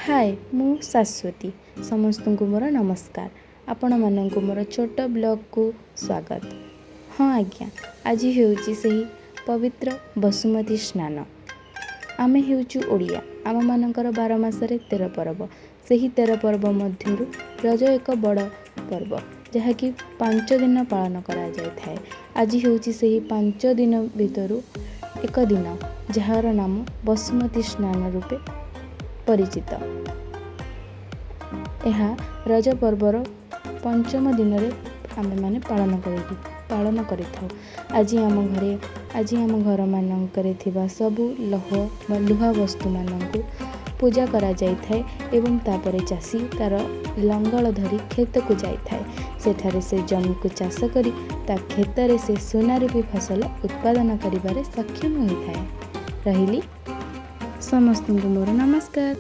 ହାଏ, ମୁଁ ଶାଶ୍ୱତୀ। ସମସ୍ତଙ୍କୁ ମୋର ନମସ୍କାର। ଆପଣମାନଙ୍କୁ ମୋର ଛୋଟ ବ୍ଲଗ୍କୁ ସ୍ୱାଗତ। ହଁ ଆଜ୍ଞା, ଆଜି ହେଉଛି ସେହି ପବିତ୍ର ବସୁମତୀ ସ୍ନାନ। ଆମେ ହେଉଛୁ ଓଡ଼ିଆ। ଆମମାନଙ୍କର 12 ମାସରେ 13 ପର୍ବ। ସେହି 13 ପର୍ବ ମଧ୍ୟରୁ ରଜ ଏକ ବଡ଼ ପର୍ବ, ଯାହାକି 5 ଦିନ ପାଳନ କରାଯାଇଥାଏ। ଆଜି ହେଉଛି ସେହି 5 ଦିନ ଭିତରୁ ଏକ ଦିନ, ଯାହାର ନାମ ବସୁମତୀ ସ୍ନାନ ରୂପେ ପରିଚିତ। ଏହା ରଜ ପର୍ବର ପଞ୍ଚମ ଦିନରେ ଆମେମାନେ ପାଳନ କରିଥାଉ। ଆଜି ଆମ ଘରେ, ଆଜି ଆମ ଘରମାନଙ୍କରେ ଥିବା ସବୁ ଲୌହ ବା ଲୁହା ବସ୍ତୁମାନଙ୍କୁ ପୂଜା କରାଯାଇଥାଏ ଏବଂ ତାପରେ ଚାଷୀ ତା'ର ଲଙ୍ଗଳ ଧରି କ୍ଷେତକୁ ଯାଇଥାଏ। ସେଠାରେ ସେ ଜମିକୁ ଚାଷ କରି ତା କ୍ଷେତରେ ସେ ସୁନା ରୂପୀ ଫସଲ ଉତ୍ପାଦନ କରିବାରେ ସକ୍ଷମ ହୋଇଥାଏ। ରହିଲି, ସମସ୍ତଙ୍କୁ ମୋର ନମସ୍କାର।